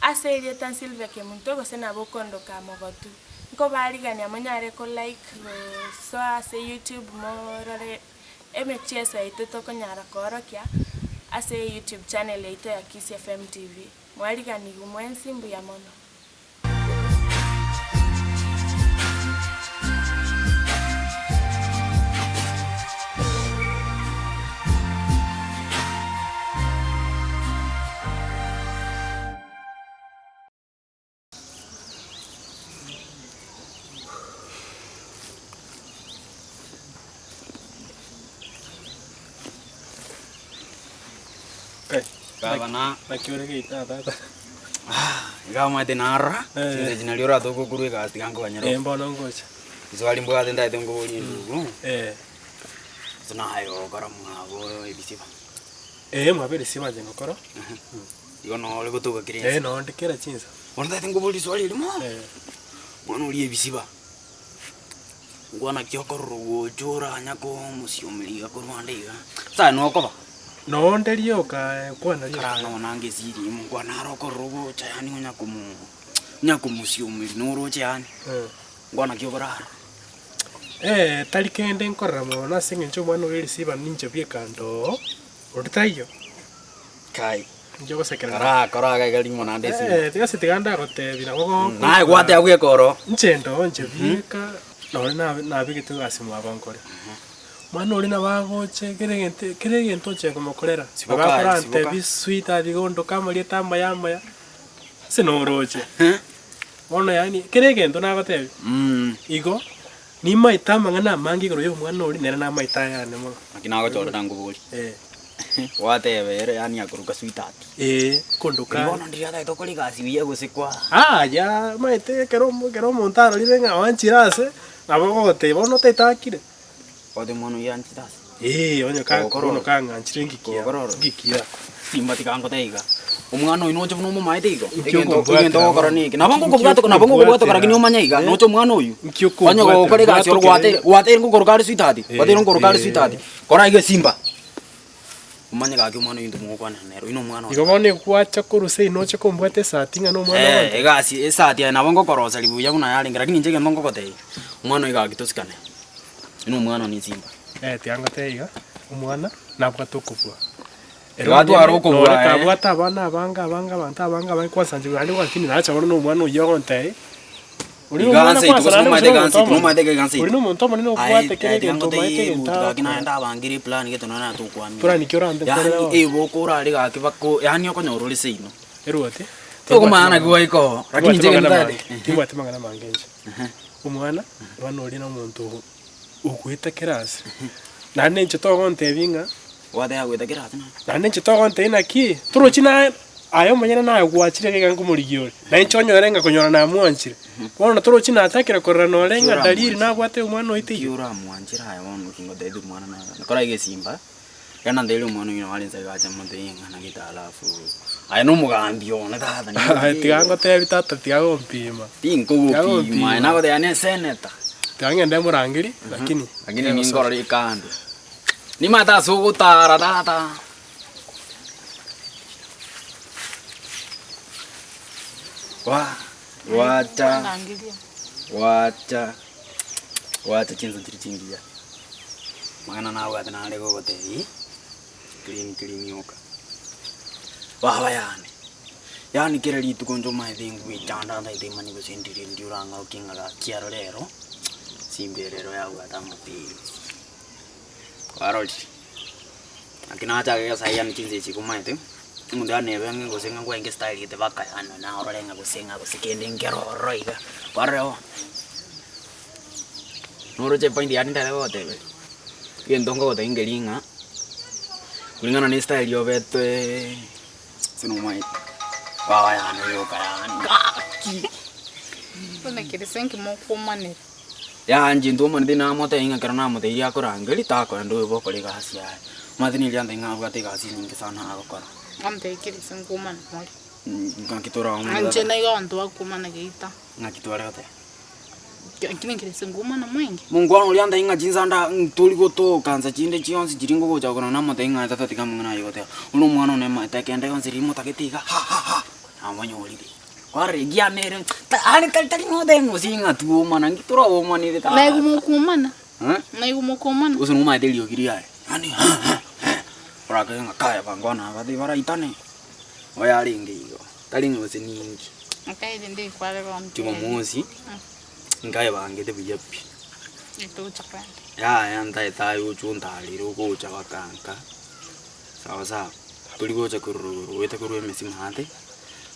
Ase erieta Sylvia Kemunto gose nabo okondoka Mogotu. Nkobarigania monyare ko like gosoa ase YouTube morore emechieso yaito tokonyara koorokia ase YouTube channel yaito ya Kisii FM TV. Mwariganigwe mwensi mbuya mono. Gavana. Naki ore geita tata. Iga omanyete narora, Eh. chinsa echi nario oratoke okorwa egasi tiga nkoganyere Eh, mbono ngocha. Riswali mbwate ntagete nkoborie ndugu, Eh. gose naye ogokora mwabo ebisiba. Eh, mwabe risiba inche ngokora. Igo noo ore gotoka kera Eh, ensa. noo nde kera chinsa. Bono ntagete nkoborie riswali erimo, Eh. bono oria ebisiba, nkwana ki okorora ogocha oranya komosiomeria iga korwa ande iga, ase aye nokoba? Noo nde rioka kwana rioka. Karang'a bono ange esiri ime nkwana naro okorora ogocha yaani onya komo onya komosiomeria noroche yaani, Eh. nkwana ki okorara? Eh, tari kende nkorora mono ase eng'encho omwana oria erisiba ninche bieka ndoo, onde taiyo. Kai. Inche ogosekerera. Kara kora iga iga rimo naende esimi. Eh, tiga ase tiga ndagotebia nabo go- Naye gwateba bweka oro. Inche ndoo inche bieka, nonye nabe nabegete egasi mwabo nkore. Mwana oria nabo agocha kera egento kera egento oche komokorera, Siboka nabo aye, akorantebia siboka. sweetheart igo ondoke amarieta amaya amaya, ase noroche. Bono yaani kera egento nagotebia, igo nimaete amang'ana amange igoro ya omwana oria nere namaete ayane mono. Naki nagochorera nkoborie. Eh. Gwateba ere yaani akoruka sweetheart. Eeh, kondoka. Riria bono ndiria atagete gokora egasi buya gose kwa. Yaya, omanyete ekero omo ekero omonto arorire ng'a oanchire ase, nabo ogoteba bono otaete akire. Ote omwana oyio anchire ase. Eeh, onye ka Ogokora bono oro. kang'anchire ngikia, Ogokora oro. ngikia. Simba tiga ngotebie iga, omwana oyio noche buna omomaete igo, Inki egento okombwatera egento ogokora bono? neke. Nabo Inki ngokobwata nabo ngokobwata okombwatera? lakini omanye iga, Eh? noche omwana oyio. Inki Onye okombwatera? gokora egasi oro Bwatokere. gwateire gwateire ngokoroka are sweetheart, Eh, gwateire ngokoroka are eh. sweetheart, kora iga esimba. Omanye gaki omwana oyio intwe mogokwanera nere, oyio nomwana one. Igo bono egwacha korwa seino oche kombwata esati ng'a nomwana Eh, omonto? egasi esati aye nabo ngokoroseria buya buna yarenge lakini inche egento ngogotebia, omwana oyo gaki tosikane, oyio nomwana one esimba. Eh, tiga ngotebie iga, omwana nabwate okobua. Ere Iga atware omonyene, okobua nore aye. kabwate abana abange abange abanto abange abange kwansa inche naende kwansa tindi nacha bono nomwana oyio ogontebia, Oria Iga nomwana nse yaito kwansa gose naende nomaete gose iga nse nomonto yaito omonene. nomaete iga nse Oria yaito. nomonto omonene Aye obwate kera aye tiga egento omaete ngotebie egento eruti gaki agokora. naye ndabangire eplan gete nonye naye tokwamire. Plan ki orante nkorere Yaani bono? eboka orare gaki bako yaani okonyora ore seino. Eruoti, Tokomanya timbwati naki mang'ana gwaika oo, lakini timbwati inche egento mang'ana ntagete mange, timbwati mang'ana mange inche. Omwana, omwana oria nomonto ogoeta kera ase, naende inche togontebia ng'a. Gwateba goeta kera ase naende. Naende inche togontebia naki, torochi naye aye omonyene naye gwachire iga nkomorigia ore, na inche onyore ng'a konyora namwanchire. Bono torochi nachakire korora nore ng'a dalili nabwate omwana oito Ki eyio. oramwanchera aye bono ki ngotebi omwana naro, kora iga esimba, ekero nantebirie omwana oyio nabo are inse agacha amotebi ng'a naki tara alafu aye na omogambi one tata Aye tiga ngotebi tata tiga gompima. Tiga Tinkogopima, gompima. aye nagotebia ne eseneta. Tiga ng'ende morangerie, lakini Lakini ninkorore ekando. Nimanyete ase ogotara tata. Wa, gwacha, gwacha, gwacha chinsa chiri chingiya. Amang'ana nabwate nare gogotebia, clean clean oka. Baba yane, yaani kera rituko inche omanyete ngwechanda ntagete manye gose ndire ndi orang'arokie ng'a gaki aro rero, simba ere ero yabwate amapiri. Kwarorire, naki nachaka egesa yaani chinsa echi komanyete, omonto yanebe ang'e gose ng'a nkwaenge estyle gete baka yaani narore ng'a gose ng'a gose kende nkere ororo iga, kwarora bono. Noroche epoint yaani ntare gogoteberia, egento nkogotebia nkeri ng'a, kulingana na estyle obetee ase nomaete, baba yaani oyoka yaani gaki. Bono kerese nki mokomanera. Yaya inche intwe omonene tinamotebi ng'a ekero namotebirie akorangeria takoenda oyo bokora egasi yaye. Omanyete nigo riantebi ng'a abwate egasi enyinge sana agokora. Amotebi kerese nkomana more. Ng'aki toraomane Inche tata? naiga abanto bakomana geita. Ng'aki tware goteba? Lakini kerese nkomana mwenge. Mongwana oria antebi ng'a chinsa nda tori gotoka nsa chinde chionsi chiria ngogocha korora namotebi ng'a tata tiga amang'ana ayio goteba. Buna omwana one maete kende gionsi riria motagete iga ha ha ha. Namonyorire. Kwarora egiana ere, ta are tari tari ng'ote ng'osi ng'a twomana nki torobomanire ta. Naigwe mokomana, Eh? naigwe mokomana. Gose nomaete eriogi riaye, yaani orakage ng'a kaya bangwana aba tibaraitane, oyo arenge igo, tari ng'ose ninki. Nkaire ndikware bono. Jumamosi, nkaebangete buya pi. Etocha kwenda. Yaya ntaete aye oche ontarere ogocha bakanka, sawa sawa, tori gocha korwa rogoro goeta korwa emesii maate,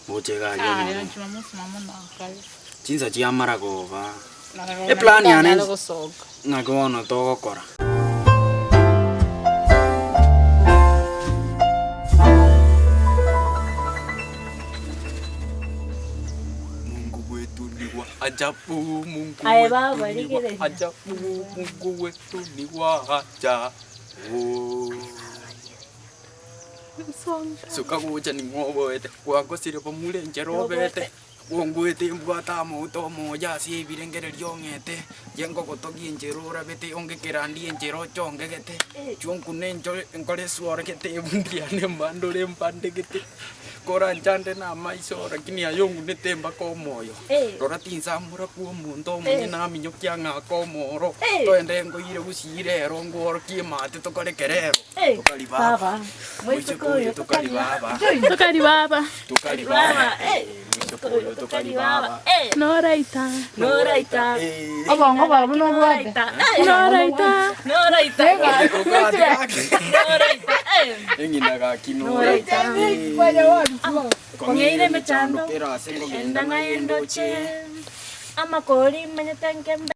gocha iga aria Aye, omwana. Jumamosi mama nakare. Chinsa chiamara koba, Naroro Eplan yane nanyare inche- gosoka. ng'aki bono togokora. Mungu wetu ni wa ajabu, Mungu Aye wetu baba, ni wa rigereria. ajabu, Mungu wetu ni wa ajabu. Suka gocha ning'o oboete, gwangosire bomura enchera obete, gwongwete mbwate amauta omoyo ase ebirengererio ong'ete, inche ngogotogia enchera orabete onge kerandi enchera ochongegete, chionkune nchore nkore esworogete ebundi yane mbandore mbandegete. Koranchande namaiso, lakini aye ong'unete mpaka omoyo. Rora tinsamora kw'omonto omonyene aminyokia ang'ake omoro. Toende nkoire gusii rero nkworokie emate tokore kerero. Tokari baba. Moiseke oyo tokari baba. Tokari baba. Tokari baba. Moiseke oyo tokari baba. Noraita. Noraita. Obongo bwabo nobwate. Noraita. Noraita. Noraita. Eng'ina gaki noraita. Kong'eire emechando. Kera ase Enda ngogenda naye ndoche. Amakori manyete nkembe.